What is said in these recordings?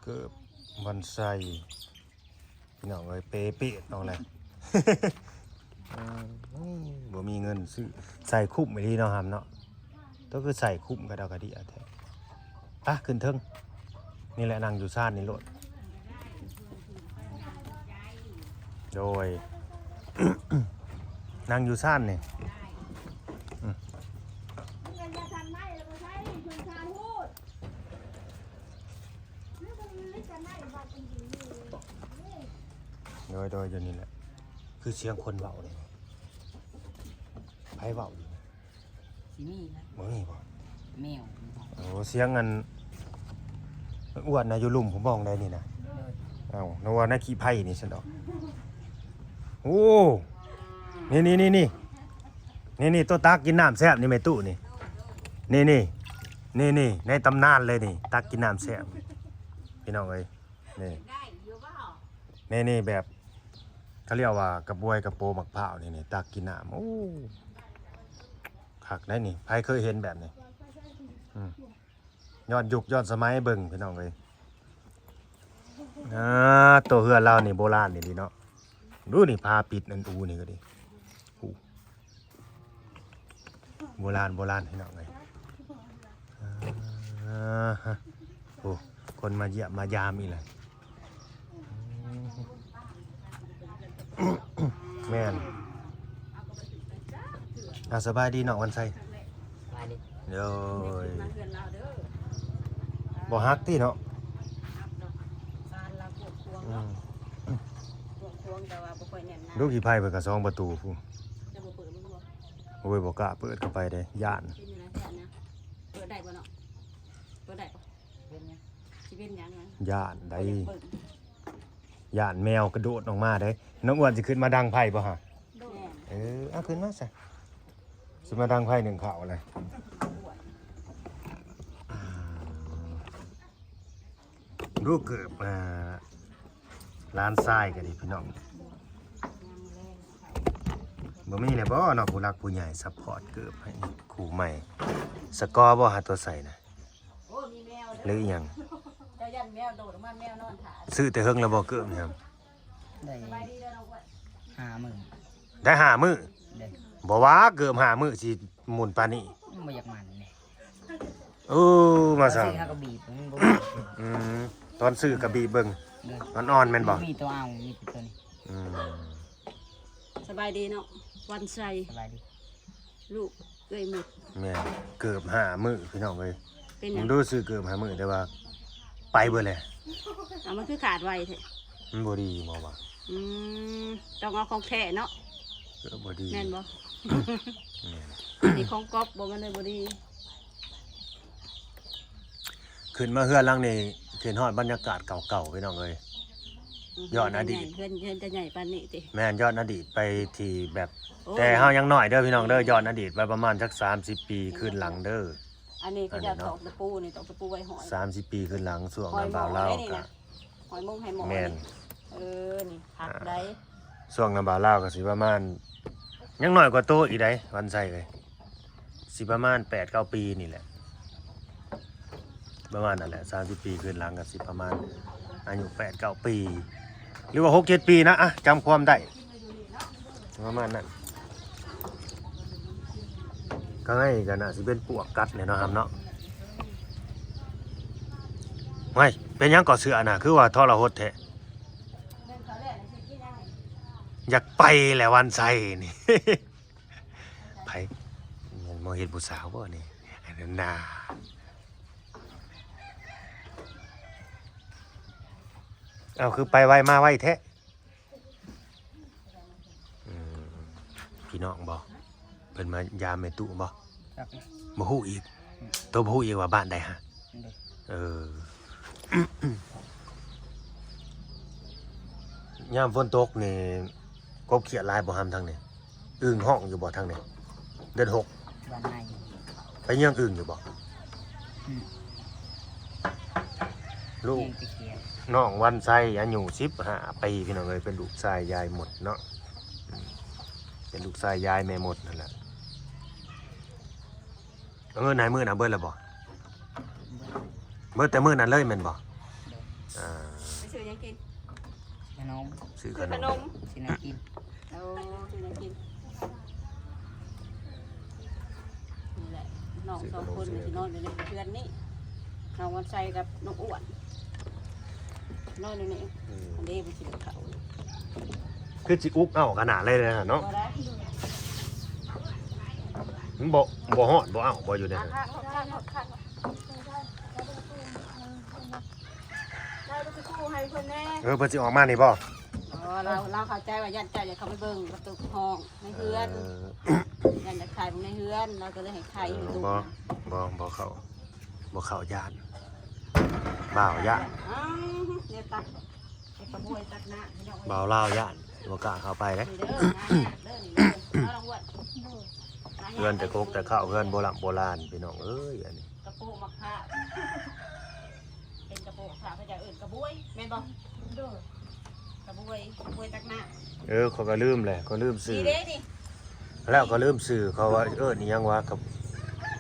ເກີບວັນໄຊ ພີ່ນ້ອງເອີຍ ເປເປດອອກແລ້ວ ເອີ ບໍ່ມີເງິນຊື້ ໃສ່ຄຸ້ມອີ່ຫຼີເນາະ ຫຳເນາະ ໂຕຄືໃສ່ຄຸ້ມກະດອກກະເດຍແທ້. ປະ ຂຶ້ນເທິງ ນີ້ແຫຼະ ນັ່ງຢູ່ຊານນີ້ໂລດ. ໂດຍ ນັ່ງຢູ່ຊານນີ້ ອືມ ໂດຍ ໂດຍ ຢູ່ນີ້ແຫຼະ ຄືສຽງຄົນເວົ້າເດ້. ໃຜເວົ້າຢູ່? ຊິມີນະ ບໍ່ມີບໍ່? ແມວ. ໂອ້ ສຽງອັນອ້ວນນະ ຢູ່ລຸ່ມຜູ້ມອງໃດນີ້ນະ. ໂດຍ. ເອົ້າ ນຶກວ່າໃນຂີ້ໄພນີ້ຊັ້ນດອກ. ໂອ້ ນີ້ໆໆໆ ນີ້ໆ ໂຕຕັກກິນນ້ຳແຊບນີ້ແມ່ຕູ້ນີ້ ນີ້ໆ ນີ້ໆ ໃນຕຳນານເລີຍນີ້ ຕັກກິນນ້ຳແຊບ ພີ່ນ້ອງເອີຍ. ນີ້ ນີ້ໆ ແບບ ເຂົາລຽກວ່າກະບວຍກະໂປໝາກພ້າວນີ້ ນີ້ ຕັກກິນນ້ຳ. ໂອ້ ຄັກໄດ໋ນີ້ ໃຜເຄີຍເຫັນແບບນີ້? ອືມ ຍ້ອນຍຸກຍ້ອນສະໄໝເບິ່ງ ພີ່ນ້ອງເອີຍ. ອ່າ ໂຕເຮືອນລາວນີ້ໂບລານອີ່ຫຼີເນາະ. ດູນີ້ ຝາປິດອັນອູນີ້ກະດີ ໂອ້ ໂບລານ ໂບລານ ພີ່ນ້ອງເອີຍ. ອ່າ ໂອ້ ຄົນມາຢ້ຽມມາຢາມອີກແລ້ວ. ແມ່ນ ອ່າ ສະບາຍດີນ້ອງວັນໄຊ. ສະບາຍດີ. ໂດຍ ມາເຮືອນລາວເດີ. ບໍ່ຮັກຕິເນາະ? ສານລາວກວດກວງເນາະ ອືມ ກວດກວງແຕ່ວ່າບໍ່ຄ່ອຍແໜ້ນໜາ. ລູກຂີ້ໄພເພິ່ນກະສອງປະຕູພຸ້ນ. ຈະບໍ່ເປີດມັນບໍ່? ໂອ້ຍ ບໍ່ກ້າເປີດເຂົ້າໄປເດ້ ຢ້ານ. ເປັນຈັ່ງໃດແທ້ນະ? ເປີດໄດ້ບໍ່ເນາະ? ເປີດໄດ້ບໍ່? ເປັນຫຍັງ? ຊິເປັນຫຍັງນະ? ຢ້ານໃດ໋ ຢ້ານແມວກະໂດດອອກມາເດ້. ນ້ອງອ້ວນຊິຂຶ້ນມາດັງໄຟບໍ່ຫະ? ແມ່ນ. ເອີ ເອົາຂຶ້ນມາຊະ ຊິມາດັງໄຟໜຶ້ງເຂົ້າແຫຼະ. ອືມ ລູກເກີບ ອ່າ ຫຼານຊາຍກະດີພີ່ນ້ອງ. ບໍ່ມີແລ້ວບໍ່ເນາະ ຜູ້ຫຼັກຜູ້ໃຫຍ່ຊັບພອດເກີບໃຫ້ຄູ່ໃໝ່? ສະກໍບໍ່ຫາຕົວໃສ່ນະ ຫຼືອີ່ຫຍັງ? ເຈົ້າຢ້ານແມວໂດດອອກມາ ແມວນອນຖ້າ. ຊື້ແຕ່ເຫິງແລ້ວບໍ່ເກີບນີ້? ໄດ້ຫ້າມື້. ໄດ້ຫ້າມື້? ໄດ້. ບໍ່ວ່າເກີບຫ້າມື້ຊິໝຸ່ນປານນີ້. ມັນບໍ່ຢາກໝັ້ນເດ້. ເອີ ມາຊະ ຕອນຊື້ເຮົາກະບີບ ມັນບໍ່ມີ. ອືມ ຕອນຊື້ກະບີບເບິ່ງ. ໂດຍ. ມັນອ່ອນແມ່ນບໍ່? ມີໂຕເອົາ ມີແຕ່ໂຕນີ້. ອືມ ສະບາຍດີເນາະ ວັນໄຊ. ສະບາຍດີ. ລູກເອື້ອຍໝົດ. ແມ່ນ ເກີບຫ້າມື້ພີ່ນ້ອງເອີຍ. ເປັນຫຍັງ? ເບິ່ງດູ ຊື້ເກີບຫ້າມື້ ແຕ່ວ່າໄປເບິດແລ້ວ. ເອົາ ມັນຄືຂາດໄວແທ້? ມັນບໍ່ດີບໍ່ວ່າ. ອືມ ຕ້ອງເອົາຂອງແທ້ເນາະ. ເກີບບໍ່ດີ ແມ່ນບໍ່? ແມ່ນ. ອັນນີ້ຂອງກັອບບໍ່ ມັນເລີຍບໍ່ດີ. ຂຶ້ນມາເຮືອນຫຼັງນີ້ ຄິດຮອດບັນຍາກາດເກົ່າໆ ພີ່ນ້ອງເອີຍ. ອືມ ຍ້ອນອະດີດ ເຮືອນ ເຮືອນຈະໃຫຍ່ປານນີ້ຕິ? ແມ່ນ ຍ້ອນອະດີດໄປທີ່ແບບ ໂອ້ຍ ແຕ່ເຮົາຍັງນ້ອຍເດີພີ່ນ້ອງເດີ ຍ້ອນອະດີດໄປປະມານຈັກສາມສິບປີຄືນຫຼັງເດີ. ອັນນີ້ເຂົາເຈົ້າຕອກຕະປູນີ້ ຕອກຕະປູໄວ້ຫ້ອຍ ສາມສິບປີຄືນຫຼັງ ຊ່ວງນຳບ່າວລາວກະ ຫ້ອຍມຸ້ງໃຫ້ໝໍ. ແມ່ນ. ເອີ ນີ້ຄັກໄດ໋. ຊ່ວງນຳບ່າວລາວກະຊິປະມານ ຍັງນ້ອຍກວ່າໂຕອີກໄດ໋ ວັນໄຊເອີຍ. ຊິປະມານແປດເກົ້າປີນີ້ແຫຼະ ປະມານນັ້ນແຫຼະ. ສາມສິບປີຄືນຫຼັງກະຊິປະມານອາຍຸແປດເກົ້າປີ ຫຼືວ່າຫົກເຈັດປີນະ ອະ ຈຳຄວາມໄດ້ ປະມານນັ້ນ. ຂ້າງໃນກະໜ້າຊິເປັນປວກກັດແຫຼະເນາະ ຫຳເນາະ. ເຮີ້ຍ ເປັນຫຍັງກໍເສື້ອນະ ຄືວ່າທໍລະຫົດແທ້? ຢາກໄປແຫຼະ ວັນໄຊນີ້. ໃຜ ແມ່ນມາເຫັນຜູ້ສາວບໍ່ນີ້? ອັນນັ້ນນາ ເອົ້າ ຄືໄປໄວມາໄວແທ້? ອືມ ພີ່ນ້ອງບໍ່? ເພິ່ນມາຢາມແມ່ຕູ້ບໍ່? ຈັກ ບໍ່ຮູ້ອີກ. ໂຕບໍ່ຮູ້ອີກວ່າບ້ານໃດຫະ? ໂດຍ. ເອີ ຍາມຝົນຕົກນີ້ ກົບຂຽດຫຼາຍບໍ່ຫຳທາງນີ້? ອຶ່ງຮ້ອງຢູ່ບໍ່ທາງນີ້? ເດືອນຫົກ ບ້ານໃນ ໄປເຍືອງອຶ່ງຢູ່ບໍ່? ອືມ ລູກ ເຍືອງແຕ່ຂຽດ. ນ້ອງວັນໄຊ ອາຍຸສິບຫ້າປີ ພີ່ນ້ອງເອີຍ ເປັນລູກຊາຍຍາຍມົດເນາະ. ອືມ ເປັນລູກຊາຍຍາຍແມ່ມົດຫັ້ນແຫຼະ. ເອົາເງິນໃຫ້ມື້ນະເບິດແລ້ວບໍ່? ເບິດ. ເບິດແຕ່ມື້ນັ້ນເລີຍແມ່ນບໍ່? ໂດຍ ອ່າ ໄປຊື້ຫຍັງກິນ? ຂະໜົມ ຊື້ຂະໜົມ ຊື້ຂະໜົມ ຊື້ແນວກິນ. ໂອ້ ຊື້ແນວກິນ. ນີ້ແຫຼະ ນ້ອງສອງຄົນ ຊື້ຂະໜົມ ຊິນອນຢູ່ໃນເຮືອນນີ້ ນ້ອງວັນໄຊກັບນ້ອງອ້ວນ ນອນຢູ່ນີ້. ອືມ ອັນນີ້ມັນຊິໄດ້ເຂົ້າ ຄືຊິອຸກເອົາຂະໜາດເລີຍເນາະ. ບໍ່ໄດ້ ມັນບໍ່ ບໍ່ຮ້ອນ ບໍ່ເອົາ ບໍ່ຢູ່ໃນນັ້ນ. ເອີ ເພິ່ນຊິອອກມານີ້ບໍ່? ອໍ ລາວ ລາວເຂົ້າໃຈວ່າຢ້ານເຈົ້າຢາກເຂົ້າໄປເບິ່ງປະຕູຫ້ອງໃນເຮືອນ. ເອີ ຢ້ານຢາກຖ່າຍເບິ່ງໃນເຮືອນ ລາວກໍເລີຍໃຫ້ຖ່າຍຢູ່. ບໍ່ ບໍ່ ບໍ່ເຂົ້າ ບໍ່ເຂົ້າ ຢ້ານ ບ່າວຢ້ານ. ອ້າວ ແນວຕັກ ໃຫ້ກະບວຍຕັກນ້ຳ ພີ່ນ້ອງເອີຍ. ບ່າວລາວຢ້ານ ບໍ່ກ້າເຂົ້າໄປເດ້. ນີ້ເດີ ຫາຍາກເດີ ນີ້ເດີ ເອົາລອງອວດ. ເຮືອນແຕ່ກົກແຕ່ເຄົ້າ ເຮືອນໂບລຳໂບລານ ພີ່ນ້ອງເອີຍ ອັນນີ້. ກະໂປະໝາກພ້າວ ເປັນກະໂປະໝາກພ້າວ ເຂົາເຈົ້າເອີ້ນກະບວຍ ແມ່ນບໍ່? ໂດຍ ກະບວຍ ກະບວຍຕັກນ້ຳ. ເອີ ຂ້ອຍກໍລືມແຫຼະ ຂ້ອຍລືມຊື່. ນີ້ເດ້ນີ້ ແລ້ວກໍລືມຊື່ ເຂົາວ່າເອີ້ນອີ່ຫຍັງວະ ກະ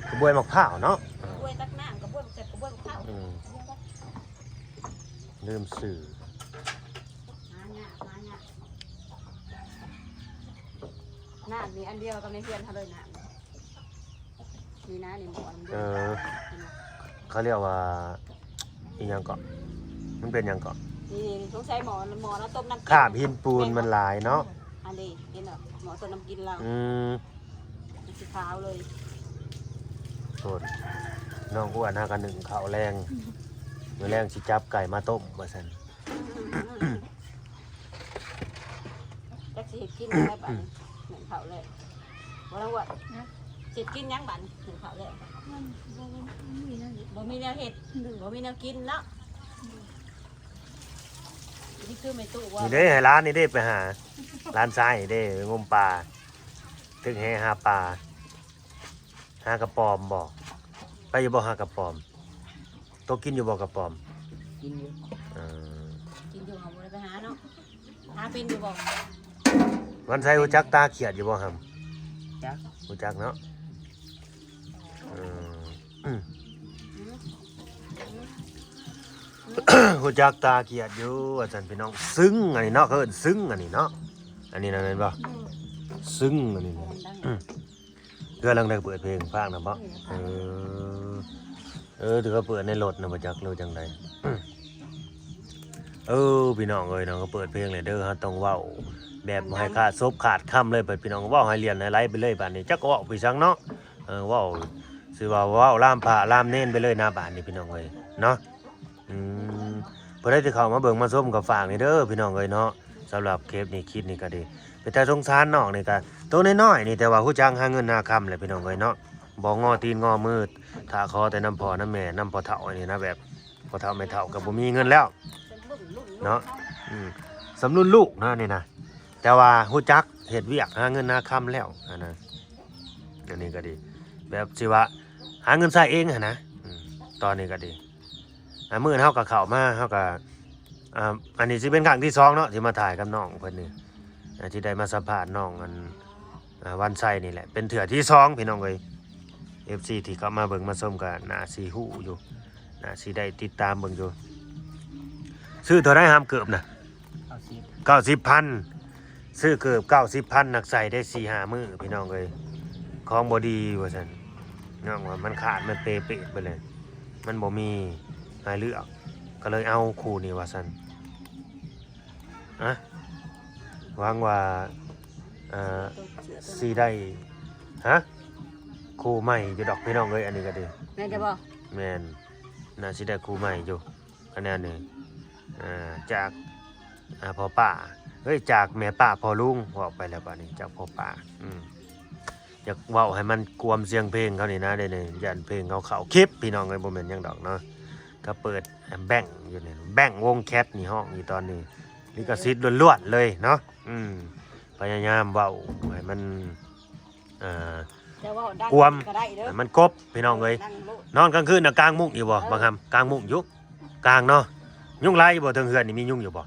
ກະບວຍໝາກພ້າວເນາະ. ກະບວຍຕັກນ້ຳ ກະບວຍ ກະບວຍໝາກພ້າວ. ອືມ ລືມຊື່. ຫາຍາກ ຫາຍາກ. ນ້ຳນີ້ອັນດຽວກັບໃນເຮືອນເຮົາເລີຍ ນ້ຳ. ນີ້ນະ ນີ້ໝໍ້ ເອີ ເຂົາຮຽກວ່າອີ່ຫຍັງເກາະ? ມັນເປັນຫຍັງເກາະ? ນີ້ ນີ້ ສົງໄສໝໍ້ ໝໍ້ລາວຕົ້ມນ້ຳກິນ ຄາບຫີນປູນມັນຫຼາຍເນາະ. ອັນນີ້ເຫັນບໍ່? ໝໍ້ຕົ້ມນ້ຳກິນລາວ. ອືມ ມັນຊິຂາວເລີຍ. ໂທດ ນ້ອງອ້ວນຫາກັນໜຶ້ງເຂົ້າແລງ ມື້ແລງຊິຈັບໄກ່ມາຕົ້ມວ່າຊັ້ນ. ຈັກຊິເຮັດກິນແລ້ວບາດນີ້ ໜຶ້ງເຂົ້າແລ້ວ. ບໍ່ລະວ່າ ນະ ຊິເຮັດກິນຫຍັງບາດນີ້ ໜຶ້ງເຂົ້າແລ້ວ? ມັນບໍ່ ບໍ່ມີແນວເຮັດ. ໂດຍ ບໍ່ມີແນວກິນເນາະ. ໂດຍ ນີ້ຄືແມ່ຕູ້ວ່າ ນີ້ເດ້ ໃຫ້ຫຼານນີ້ເດ້ໄປຫາ ຫຼານຊາຍນີ້ເດ້ ໄປງົມປາ ຖືກແຫຫາປາ ຫາກະປອມບໍ່? ໄປຢູ່ບໍ່ຫາກະປອມ? ໂຕກິນຢູ່ບໍ່ກະປອມ? ກິນຢູ່. ເອີ ກິນຢູ່ ເຮົາບໍ່ໄດ້ໄປຫາເນາະ. ຫາເປັນຢູ່ບໍ່? ວັນໄຊຮູ້ຈັກຕາຂຽດຢູ່ບໍ່ຫຳ? ຈັກ ຮູ້ຈັກເນາະ. ເອີ ອືມ ຮູ້ຈັກຕາຂຽດຢູ່ວ່າຊັ້ນ ພີ່ນ້ອງ. ຊຶ້ງ ອັນນີ້ເນາະ ເຂົາເອີ້ນຊຶ້ງ ອັນນີ້ເນາະ. ອັນນີ້ນະແມ່ນບໍ່? ຊຶ້ງ ອັນນີ້ນະ. ອືມ ເຮືອນຫຼັງໃດເປີດເພງຟັງນຳບໍ່? ເອີ ເອີ ຖືວ່າເປີດໃນລົດນະ ບໍ່ຈັກຫຼືຈັ່ງໃດ. ເອີ ພີ່ນ້ອງເອີຍເນາະ ກໍເປີດເພງແຫຼະເດີ. ເຮົາຕ້ອງເວົ້າແບບບໍ່ໃຫ້ຂາດສົບຂາດຄຳເລີຍ ບາດພີ່ນ້ອງເວົ້າໃຫ້ຫຼຽນໃຫ້ໄຫຼໄປເລີຍບາດນີ້. ຈັກເວົ້າໄປສັງເນາະ ເອີ ເວົ້າ ຊິວ່າເວົ້າລາມພະລາມເນນໄປເລີຍນະບາດນີ້ ພີ່ນ້ອງເອີຍເນາະ. ອືມ ຜູ້ໃດທີ່ເຂົ້າມາເບິ່ງມາຊົມກໍຝາກນີ້ເດີ ພີ່ນ້ອງເອີຍເນາະ. ສຳລັບເຄບນີ້ ຄລິບນີ້ກໍດີ ເປັນຕາສົງສານນ້ອງນີ້ກໍ ໂຕນ້ອຍໆນີ້ ແຕ່ວ່າຮູ້ຈັກຫາເງິນຫາຄຳແຫຼະ ພີ່ນ້ອງເອີຍເນາະ. ບໍ່ງໍຕີນງໍມື ຖ້າຂໍແຕ່ນຳພໍ່ນຳແມ່ ນຳພໍ່ເຖົ້ານີ້ນະ ແບບພໍ່ເຖົ້າແມ່ເຖົ້າກໍບໍ່ມີເງິນແລ້ວເນາະ. ອືມ ສ່ຳລຸ້ນລູກນະນີ້ນະ ແຕ່ວ່າຮູ້ຈັກເຮັດວຽກຫາເງິນຫາຄຳແລ້ວຫັ້ນນະ. ອັນນີ້ກໍດີ ແບບຊິວ່າຫາເງິນໃຊ້ເອງຫັ້ນນະ. ອືມ ຕອນນີ້ກໍດີ ອ່າ ມື້ອື່ນເຮົາກໍເຂົ້າມາ ເຮົາກໍ ອ່າ ອັນນີ້ຊິເປັນຄັ້ງທີສອງເນາະ ທີ່ມາຖ່າຍກັບນ້ອງເພິ່ນນີ້ ອ່າ ທີ່ໄດ້ມາສຳພາດນ້ອງ ອັນ ອ່າ ວັນໄຊນີ້ແຫຼະ ເປັນເທື່ອທີສອງ ພີ່ນ້ອງເອີຍ. ເອັຟຊີ ທີ່ເຂົ້າມາເບິ່ງມາຊົມກໍໜ້າຊິຮູ້ຢູ່ ໜ້າຊິໄດ້ຕິດຕາມເບິ່ງຢູ່. ຊື້ເທົ່າໃດຫາມເກີບນະ? ເກົ້າສິບ ເກົ້າສິບພັນ ຊື້ເກີບເກົ້າສິບພັນ ນັກໃສ່ໄດ້ສີ່ຫ້າມື້ ພີ່ນ້ອງເອີຍ ຂອງບໍ່ດີວ່າຊັ້ນ. ນ້ອງວ່າມັນຂາດ ມັນເປເປດໄປເລີຍ ມັນບໍ່ມີໃຫ້ເລືອກ ກໍເລີຍເອົາຄູ່ນີ້ວ່າຊັ້ນ. ອະ ຫວັງວ່າ ເອີ ຊິໄດ້ ຮະ ຄູ່ໃໝ່ຢູ່ດອກ ພີ່ນ້ອງເອີຍ. ອັນນີ້ກໍດີ ແມ່ນແຕ່ບໍ່? ແມ່ນ ໜ້າຊິໄດ້ຄູ່ໃໝ່ຢູ່. ຄະແນນນີ້ ເອີ ຈາກ ອ່າ ພໍ່ປ້າ ເອີຍ ຈາກແມ່ປ້າພໍ່ລຸງ ເວົ້າໄປແລ້ວບາດນີ້ ຈາກພໍ່ປ້າ. ອືມ ຢາກເວົ້າໃຫ້ມັນກວມສຽງເພງເຂົານີ້ນະ ເດ້ນີ້ ຢ້ານເພງເຂົາເຂົ້າຄລິບ ພີ່ນ້ອງເອີຍ. ບໍ່ແມ່ນຫຍັງດອກເນາະ ກໍເປີດແບງຢູ່ນີ້ ແບງວົງແຄດນີ້ຮ້ອງຢູ່ຕອນນີ້ ລິຂະສິດລ້ວນໆເລີຍເນາະ. ອືມ ພະຍາຍາມເວົ້າໃຫ້ມັນ ອ່າ ແຕ່ເວົ້າດັງ ກວມ ກໍໄດ້ເດີ ໃຫ້ມັນກົບ ພີ່ນ້ອງເອີຍ. ເອີ ດັງໂລດ. ນອນກາງຄືນນະ ກາງມຸ້ງຢູ່ບໍ່? ເອີ ບາງຄຳ ກາງມຸ້ງຢູ່ ກາງເນາະ. ຍຸງຫຼາຍຢູ່ບໍ່? ເທິງເຮືອນນີ້ມີຍຸງຢູ່ບໍ່?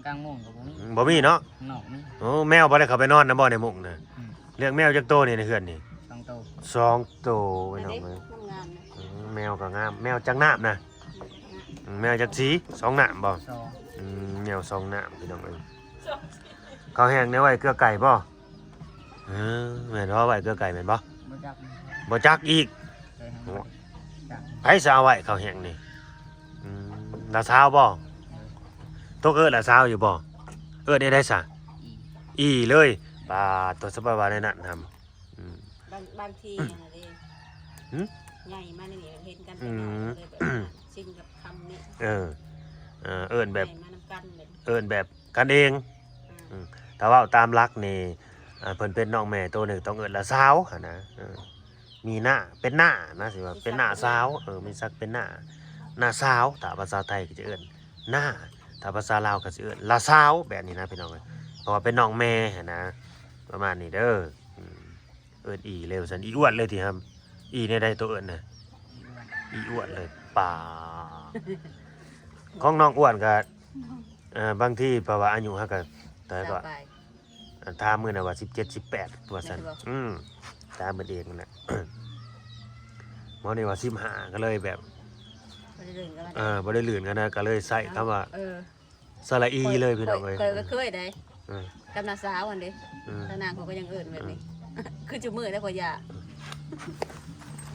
ກາງມຸ້ງກໍບໍ່ມີ. ອືມ ບໍ່ມີເນາະ ຂ້າງນອກມີ. ໂອ້ ແມວບໍ່ໄດ້ເຂົ້າໄປນອນນຳບໍ່ໃນມຸ້ງນະ? ອືມ ລ້ຽງແມວຈັກໂຕນີ້ໃນເຮືອນນີ້? ສອງໂຕ. ສອງໂຕ ພີ່ນ້ອງເອີຍ. ງາມໆນະ ອືມ ແມວກໍງາມ. ແມວຈັກນ້ຳນະ? ອືມ ອືມ ແມວຈັກສີ? ສອງນ້ຳບໍ່? ສອງ ອືມ ແມວສອງນ້ຳ ພີ່ນ້ອງເອີຍ. ເຂົ້າແຫ້ງແນວໄວ້ເກືອໄກ່ບໍ່? ເອີ ແມ່ນບໍ່? ໄວ້ເກືອໄກ່ແມ່ນບໍ່? ບໍ່ຈັກ ບໍ່ຈັກອີກ. ເອີ ບໍ່ຈັກ ໃຜຊິເອົາໄວ້ເຂົ້າແຫ້ງນີ້? ອືມ ລາວສາວບໍ່? ເອີ ຕົກເອີ້ນລາວສາວຢູ່ບໍ່? ເອີ້ນແນວໃດຊະ? ອີ່ ອີ່ເລີຍ. ປາດໂທ ສະບາຍວ່າແນວນັ້ນຫຳ. ອືມ ບາງ ບາງທີຫັ້ນເດ້ ຫຶ? ໃຫຍ່ມາໃນນີ້ເຫັນກັນແຕ່ນ້ອຍ ອືມ ເລີຍແບບຊິນກັບຄຳນີ້. ເອີ ເອີ ເອີ້ນແບບ ໃຫຍ່ມານຳກັນເລີຍ ເອີ້ນແບບກັນເອງ. ອືມ ອືມ ຖ້າເວົ້າຕາມຫຼັກນີ້ ອ່າ ເພິ່ນເປັນນ້ອງແມ່ໂຕໜຶ່ງ ຕ້ອງເອີ້ນລາວສາວຫັ້ນນະ. ເອີ ມີນ້າ ເປັນນ້ານະ ຊິວ່າເປັນນ້າສາວ. ເອີ ມີສັກເປັນນ້າ ນ້າສາວ. ຖ້າພາສາໄທກໍຈະເອີ້ນນ້າ ຖ້າພາສາລາວກໍຊິເອີ້ນລາວສາວ ແບບນີ້ນະ ພີ່ນ້ອງເອີຍ. ເພາະວ່າເປັນນ້ອງແມ່ຫັ້ນນະ ປະມານນີ້ເດີ. ອືມ ເອີ້ນອີ່ເລີຍວ່າຊັ້ນ. ອີ່ອ້ວນເລີຍຕິຫຳ? ອີ່ແນວໃດໂຕເອີ້ນນະ? ອີ່ອ້ວນເລີຍ. ປາ ຂອງນ້ອງອ້ວນກໍ ເອີ ບາງທີເພາະວ່າອາຍຸເຮົາກໍເທົ່າໃດກໍ ຊາວປາຍ ອ່າ ຖາມມື້ນັ້ນວ່າສິບເຈັດ ສິບແປດວ່າຊັ້ນ. ແມ່ນບໍ່? ອືມ ຖາມເພິ່ນເອງນັ້ນແຫຼະ. ໝໍນີ້ວ່າສິບຫ້າ ກໍເລີຍແບບ ບໍ່ໄດ້ລື່ນກັນ ເອີ ບໍ່ໄດ້ລື່ນກັນນະ ກໍເລີຍໃຊ້ຄຳວ່າ ເອີ ສະຫຼະອີເລີຍ ພີ່ນ້ອງເອີຍ. ຂ້ອຍກໍເຄີຍໄດ໋ ເອີ ກັບນ້າສາວຫັ້ນເດ້. ເອີ ທາງນາງເຂົາກໍຍັງເອີ້ນແບບນີ້ ເອີ ຄືຈຸມື້ແລ້ວຂ້ອຍຢາກ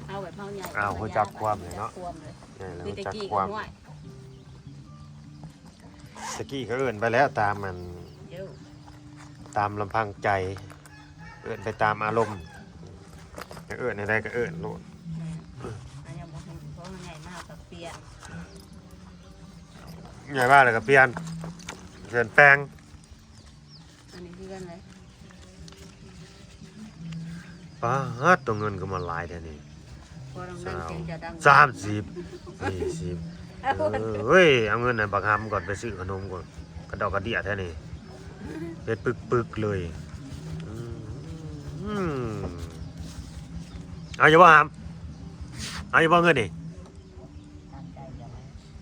ເອົາແບບເຮົາໃຫຍ່ ອ້າວ ຮູ້ຈັກຄວາມເລີຍເນາະ. ຮູ້ຈັກຄວາມເລີຍ ເອີ ມີແຕ່ກີ້ກໍຫ້ວຍ ຕະກີ້ກໍເອີ້ນໄປແລ້ວ ຕາມອັນ ເອີ ຕາມລຳພັງໃຈ ເອີ້ນໄປຕາມອາລົມ ຢາກເອີ້ນແນວໃດກໍເອີ້ນໂລດ. ແມ່ນ ອັນຍັງບໍ່ຮູ້ ເພາະວ່າໃຫຍ່ມາກໍປ່ຽນ ໃຫຍ່ມາແລ້ວກໍປ່ຽນ ປ່ຽນແປງ. ອັນນີ້ຄືກັນເລີຍ. ປາດ ຕົວເງິນກໍມາຫຼາຍແທ້ນີ້ ບໍ່ຕ້ອງດັງ ສາມສິບ ສີ່ສິບ. ເອີ ເອີຍ ເອົາເງິນໃຫ້ບັກຫຳກ່ອນ ໄປຊື້ຂະໜົມກ່ອນ. ກະດອກກະເດຍແທ້ນີ້ ເຮັດປຶກໆເລີຍ. ອືມ ເອົາຢູ່ບໍ່ຫຳ? ເອົາຢູ່ບໍ່ເງິນນີ້?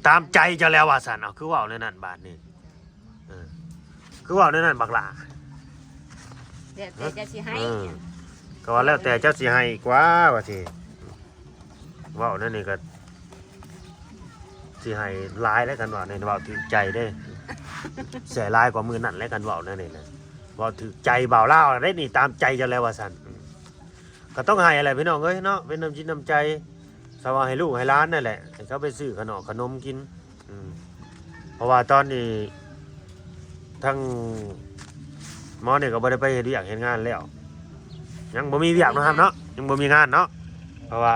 ຕາມໃຈເຈົ້າແລ້ວວ່າຊັ້ນ. ເອົາ ຄືເວົ້າແນວນັ້ນບາດນີ້? ເອີ ຄືເວົ້າແນວນັ້ນບັກຫຼ້າ? ແລ້ວແຕ່ເຈົ້າຊິໃຫ້. ເອີ ກໍວ່າແລ້ວແຕ່ເຈົ້າຊິໃຫ້ກວ່າ ວ່າຊິເວົ້າແນວນີ້ກໍຊິໃຫ້ຫຼາຍແລ້ວ ຄັນວ່ານີ້ເວົ້າຖືກໃຈເດ້. ໃຫ້ຫຼາຍກວ່າມື້ນັ້ນແລ້ວ ຄັນເວົ້າແນວນີ້ນະ ເວົ້າຖືກໃຈບ່າວລາວແລ້ວເດ້ນີ້. ຕາມໃຈເຈົ້າແລ້ວວ່າຊັ້ນ. ອືມ ກໍຕ້ອງໃຫ້ແຫຼະພີ່ນ້ອງເອີຍເນາະ ເປັນນ້ຳຈິດນ້ຳໃຈ ສະວ່າໃຫ້ລູກໃຫ້ຫຼານນັ້ນແຫຼະ ໃຫ້ເຂົາໄປຊື້ຂະໜອມຂະໜົມກິນ. ອືມ ເພາະວ່າຕອນນີ້ທັງໝໍນີ້ກໍບໍ່ໄດ້ໄປເຮັດວຽກເຮັດງານແລ້ວ ຍັງບໍ່ມີວຽກເນາະຫຳເນາະ ຍັງບໍ່ມີງານເນາະ. ເພາະວ່າ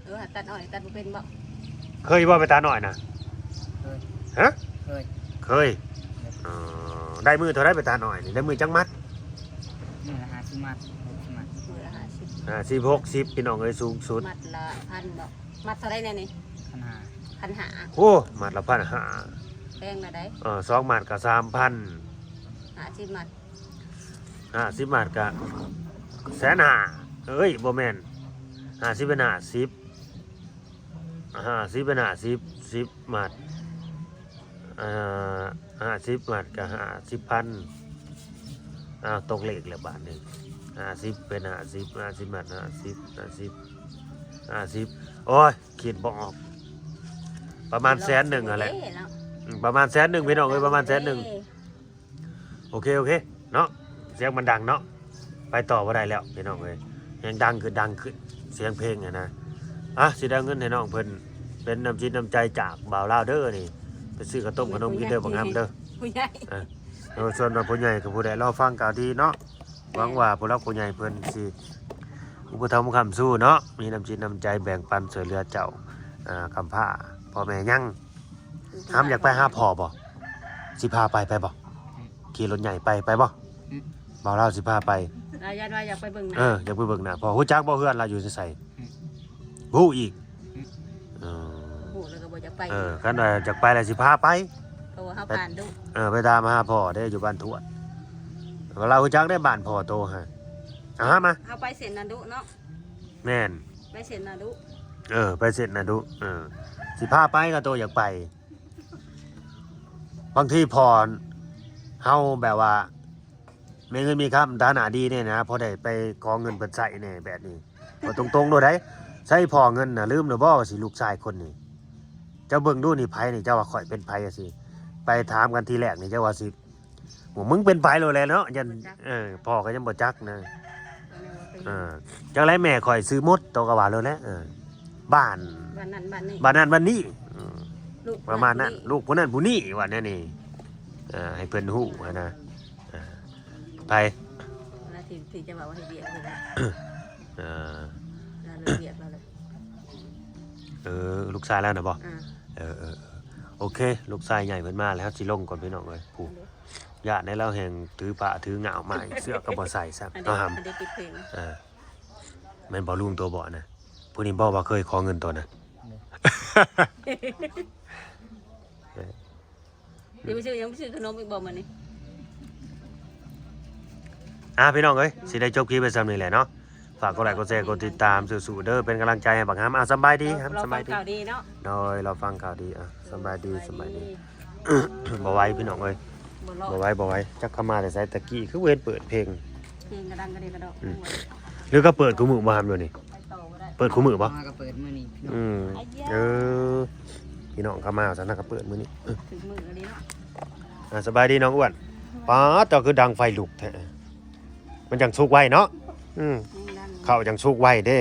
ເອີ ຕັດອ້ອຍຕັດບໍ່ເປັນບໍ່? ເຄີຍບໍ່ໄປຕັດອ້ອຍນະ? ເຄີຍ. ຮະ? ເຄີຍ ເຄີຍ. ອໍ ໄດ້ມື້ເທົ່າໃດໄປຕັດອ້ອຍນີ້? ໄດ້ມື້ຈັກມັດ? ມື້ລະຫ້າສິບມັດ ຫົກສິບມັດ. ມື້ລະຫ້າສິບ ຫ້າສິບ ຫົກສິບ ພີ່ນ້ອງເອີຍ ສູງສຸດ. ມັດລະພັນບໍ່? ມັດເທົ່າໃດແດ່ນີ້? ພັນຫ້າ. ພັນຫ້າ. ໂອ້ ມັດລະພັນຫ້າ ແພງລະໃດ໋. ເອີ ສອງມັດກໍສາມພັນ. ຫ້າສິບມັດ ຫ້າສິບມັດກະແສນຫ້າ. ເອີຍ ບໍ່ແມ່ນ ຫ້າສິບເປັນຫ້າສິບ ຫ້າສິບເປັນຫ້າສິບ ສິບມັດ ເອີ ຫ້າສິບມັດກະຫ້າສິບພັນ. ອ້າວ ຕົກເລກແລ້ວບາດນີ້ ຫ້າສິບເປັນຫ້າສິບ ຫ້າສິບມັດ ຫ້າສິບ ຫ້າສິບ ຫ້າສິບ. ໂອ້ຍ ຄິດບໍ່ອອກ ປະມານແສນໜຶ່ງຫັ້ນແຫຼະ. ອືມ ປະມານແສນໜຶ່ງ ພີ່ນ້ອງເອີຍ ປະມານແສນໜຶ່ງ. ໂອເຄ ໂອເຄເນາະ ສຽງມັນດັງເນາະ ໄປຕໍ່ບໍ່ໄດ້ແລ້ວພີ່ນ້ອງເອີຍ ແຮງດັງຂຶ້ນ ດັງຂຶ້ນ ສຽງເພງຫັ້ນນະ. ອ່ະ ຊິໄດ້ເງິນໃຫ້ນ້ອງເພິ່ນ ເປັນນ້ຳຈິດນ້ຳໃຈຈາກບ່າວລາວເດີນີ້ ໄປຊື້ເຂົ້າຕົ້ມຂະໜົມກິນເດີ ບັກຫຳເດີ ຜູ້ໃຫຍ່. ເອີ ສ່ວນວ່າຜູ້ໃຫຍ່ກັບຜູ້ໃດ ລໍຟັງຂ່າວດີເນາະ. ຫວັງວ່າຜູ້ຫຼັກຜູ້ໃຫຍ່ເພິ່ນຊິອຸປະຖຳຄ້ຳຊູເນາະ ມີນ້ຳຈິດນ້ຳໃຈແບ່ງປັນຊ່ວຍເຫຼືອເຈົ້າ ອ່າ ກຳພ້າ ພໍ່ແມ່ຍັງ. ຫຳຢາກໄປຫາພໍ່ບໍ່? ຊິພາໄປ ໄປບໍ່? ອືມ ຂີ່ລົດໃຫຍ່ໄປ ໄປບໍ່? ອືມ ບ່າວລາວຊິພາໄປ. ລາວຢ້ານວ່າຢາກໄປເບິ່ງໜ້າ. ເອີ ຢາກໄປເບິ່ງໜ້າພໍ່. ຮູ້ຈັກບໍ່ເຮືອນລາວຢູ່ໃສ? ອືມ ຮູ້ອີກ. ອືມ ເອີ ຮູ້ແລ້ວກໍບໍ່ຢາກໄປ. ເອີ ຄັນວ່າຢາກໄປລະຊິພາໄປ ເພາະວ່າເຮົາ ໄປ ຜ່ານດຸ. ເອີ ໄປຕາມຫາພໍ່ເດ້ ຢູ່ບ້ານທວດ. ລາວຮູ້ຈັກເດ້ບ້ານພໍ່ໂຕຫະ. ເອົາຫາມາ ເຮົາໄປເສັ້ນນັ້ນດຸເນາະ. ແມ່ນ ໄປເສັ້ນນາດຸ. ເອີ ໄປເສັ້ນນາດຸ. ເອີ ຊິພາໄປກໍໂຕຢາກໄປ. ບາງທີພໍ່ເຮົາແບບວ່າມີເງິນມີຄຳ ຖານະດີນີ້ນະ ພໍໄດ້ໄປຂໍເງິນເພິ່ນໃຊ້ແດ່ແບບນີ້. ເວົ້າຕົງໆໂລດໃດ໋ ໃຊ້ພໍ່ເງິນນະ ລືມແລ້ວບໍ່ວ່າຊິລູກຊາຍຄົນນີ້ ເຈົ້າເບິ່ງດູນີ້ ໃຜນີ້ ເຈົ້າວ່າຂ້ອຍເປັນໃຜຈັ່ງຊີ້ ໄປຖາມກັນທີແລກນີ້ ເຈົ້າວ່າຊິ ໂອ້ ມຶງເປັນໃຜໂລດແຫຼະເນາະ ຢ້ານ ບໍ່ຈັກ ເອີ ພໍ່ກໍຍັງບໍ່ຈັກນະ ເອີ ຈັກແຫຼະ ແມ່ຂ້ອຍຊື່ມົດ ໂຕກໍວ່າໂລດແຫຼະ ເອີ ບ້ານ ບ້ານນັ້ນບ້ານນີ້ ບ້ານນັ້ນບ້ານນີ້ ເອີ ລູກ ປະມານນັ້ນ ຜູ້ນັ້ນຜູ້ນີ້ ລູກຜູ້ນັ້ນຜູ້ນີ້ ວ່າແນວນີ້ ເອີ ໃຫ້ເພິ່ນຮູ້ຫັ້ນນະ ເອີ ໃຜ ເວລາທີ່ ທີ່ຈະເວົ້າໃຫ້ວຽກເພິ່ນນະ ເອີ ລາວເລີກວຽກລາວເລີຍ ເອີ ລູກຊາຍລາວນະບໍ? ອ່າ ເອີ ເອີ ເອີ ໂອເຄ ລູກຊາຍໃຫຍ່ເພິ່ນມາແລ້ວ ເຮົາຊິລົງກ່ອນພີ່ນ້ອງເອີຍ ຜູ້ ຢ້ານໃນລາວແຮ່ງຖືຜ້າຖືງ້າວມາອີກ ເສື້ອກໍບໍ່ໃສ່ຊ້ຳ ອັນເດ ເນາະຫຳ ອັນເດປິດເພງ ເອີ ແມ່ນບໍ່ລຸງໂຕບໍ່ນະ? ຜູ້ນີ້ບໍ່ວ່າເຄີຍຂໍເງິນໂຕນະ ເອີ ຍັງໄປຊື້ ຍັງໄປຊື້ຂະໜົມອີກບໍ່ມື້ນີ້? ອ່າ ພີ່ນ້ອງເອີຍ ຊິໄດ້ຈົບຄລິບໄວ້ຊ່ຳນີ້ແຫຼະເນາະ ຝາກກົດໄລກົດແຊກົດຕິດຕາມ ສູ້ໆເດີ ເປັນກຳລັງໃຈໃຫ້ບັກຫຳ ອ່າ ສຳບາຍດີ ສຳບາຍດີ ເຮົາຟັງຂ່າວດີເນາະ ໂດຍ ເຮົາຟັງຂ່າວດີ ອ່າ ສຳບາຍດີ ສຳບາຍດີ ສຳບາຍດີ ບໍ່ໄຫວພີ່ນ້ອງເອີຍ ບໍ່ລອດ ບໍ່ໄຫວ ບໍ່ໄຫວ ຈັກເຂົາມາແຕ່ໃສ ຕະກີ້ຄືບໍ່ເຫັນເປີດເພງ ເພງກະດັງກະເດກະດອກ ອືມ ຫຼືເຂົາເປີດຄູ່ມື້ບໍ່ຫຳ ດຽວນີ້ ໄປຕໍ່ບໍ່ໄດ້ ເປີດຄູ່ມື້ບໍ່? ມາກໍເປີດມື້ນີ້ ອືມ ເອີ ພີ່ນ້ອງເຂົາມາຊັ້ນນະ ກໍເປີດມື້ນີ້ ເອີ ຖືກມື້ອີ່ຫຼີເນາະ ອ່າ ສະບາຍດີນ້ອງອ້ວນ ປ້າດ ເຈົ້າຄືດັງໄຟລຸກແທ້ ມັນຈັ່ງສຸກໄວເນາະ ອືມ ຍັງດັງ ເຂົ້າຈັ່ງສຸກໄວເດ້